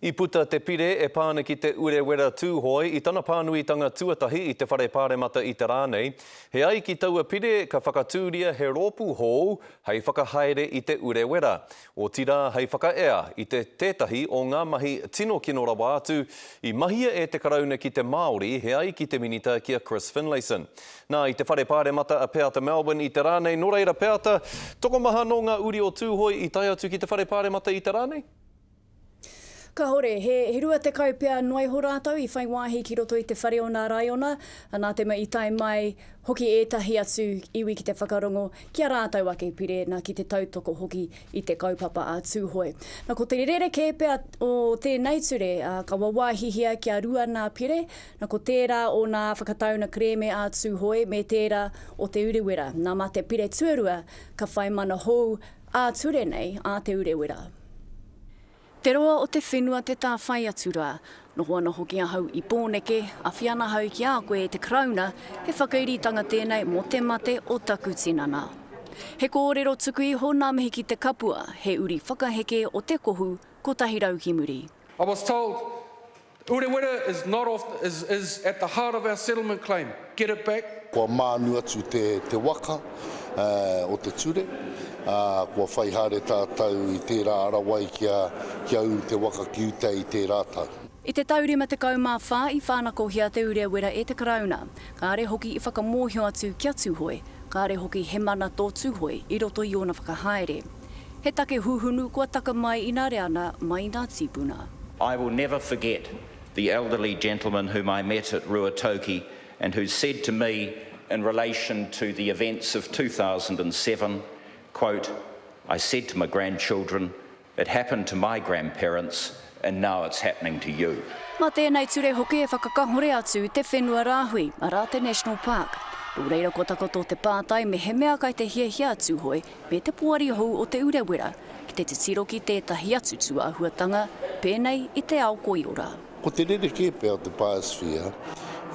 I puta te pire e pā ana ki te Urewera Tūhoe i tana pānuitanga tuatahi i te Whare Pāremata i te rā nei. He ai ki taua pire ka whakatūria he rōpū hou hei whakahaere i te Urewera, otirā hei whakaea i te tētahi o ngā mahi tino kino rawa atu i mahia e te Karauna ki te Māori he ai ki te Minita ki a Chris Finlayson. Nā, i te Whare Pāremata a Peata Melbourne i te rā nei, nō reira Peata, tokomaha nō ngā uri o Tūhoe i tae atu ki te Whare Pāremata i te rā nei? Kahore, he 20 pea noa iho rātou i whai wāhi ki roto i te whare o nā raiona, nā te mea i tae mai hoki ētahi atu iwi ki te whakarongo ki a rātou ake pire, nā ki te tautoko hoki i te kaupapa a Tūhoe. Nā ko te rerekē pea o tēnei ture, ka wawāhihia kia rua nā pire, nā ko tērā o nā whakatauna kerēme a Tūhoe me tērā o Te Urewera. Nā mā te pire tuarua ka whai mana hou ā-ture nei a Te Urewera. Te roa o te whenua te tāwhai atu rā. Noho ana hoki ahau i Pōneke, awhi ana ahau ki a koe e te Karauna, he whakairitanga tēnei mō te mate o taku tinana. He kōrero tuku iho nā mihi ki te kapua, he uri whakaheke o te kohu 100 ki muri. I was told Urewera is not off is is at the heart of our settlement claim. Get it back. Kua mānu atu te te waka o te ture, ā, kua whai haere tātou i tērā ara wai kia kia ū te waka ki uta i tērā tau. I te tau 54 i whānakohia Te Urewera e te Karauna, kāre hoki i whakamōhio atu ki a Tūhoe, kāre hoki he mana tō Tūhoe i roto i ōna whakahaere. He take huhunu kua taka mai i nā reana mai nā tīpuna. I will never forget the elderly gentleman whom I met at Ruatoki and who said to me in relation to the events of 2007, quote, I said to my grandchildren, it happened to my grandparents and now it's happening to you. Mā tēnei ture hoki e whakakahore atu te whenua rāhui, arā te National Park. Nō reira kua takoto te pātai mehemea kai te hiahia a Tūhoe me te poari hou o Te Urewera ki te titiro ki tētahi atu tūāhuatanga pēnei i te ao koiora. Ko te rerekē pea o te biosphere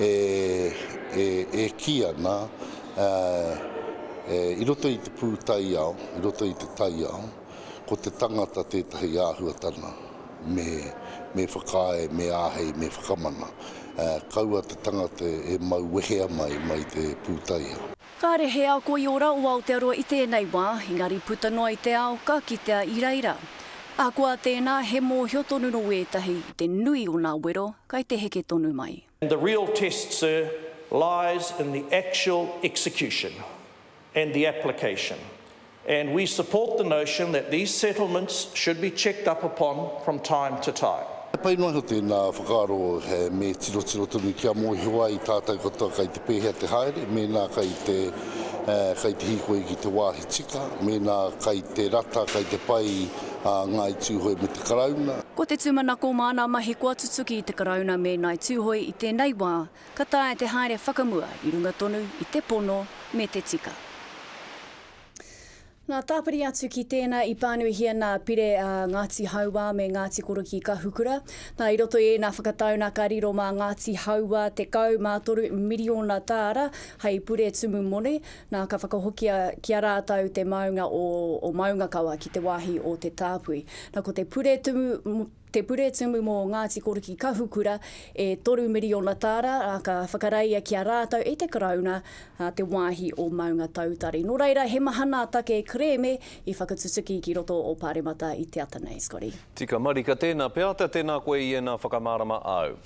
e, e, e kī ana, e, i roto i te pūtaiao, i roto i te taiao, ko te tangata tētahi āhuatanga me, me whakaae, me āhei, me whakamana. Kaua te tangata e mau wehea mai, mai te pūtaiao. Kāre he ao koiora o Aotearoa i tēnei wā, engari puta noa i te ao ka kitea i reira. Ahakoa tēnā, he mōhio tonu nō ētahi i te nui o nā wero kai te heke tonu mai. And the real test, sir, lies in the actual execution and the application. And we support the notion that these settlements should be checked up upon from time to time. He pai noa iho tēnā whakaaro me tirotiro tonu kia mōhio ai tātou katoa kai te pēhea te haere, mēnā kai te, kai te hīkoi ki te wāhi tika, mēnā kai te rata, kai te pai a Ngāi Tūhoe me te Karauna. Ko te tūmanako mā nā mahi kua tutuki i te Karauna me Ngāi Tūhoe i tēnei wā, ka taea te haere whakamua i runga tonu i te pono me te tika. Nā, tāpiri atu ki tēnā i pānuihia nā pire a Ngāti Hauā me Ngāti Korokī Kahukura. Nā, i roto i ēnā whakatauna ka riro mā Ngāti Hauā 13 miriona tāra hei puretumu moni, nā, ka whakahokia ki a rātou te maunga o, o Maungakawa ki te wāhi o Te Tāpui. Nā, ko te puretumu, Te puretumu mō Ngāti Korokī Kahukura e toru miriona tāra, ā, ka whakareia ki a rātou e te Karauna te wāhi o Maungatautari. Nō reira, he maha nā take kerēme i whakatutuki ki roto o Pāremata i te ata nei, Scotty. Tika marika tēnā Peata, tēnā koe i ēnā whakamārama āu.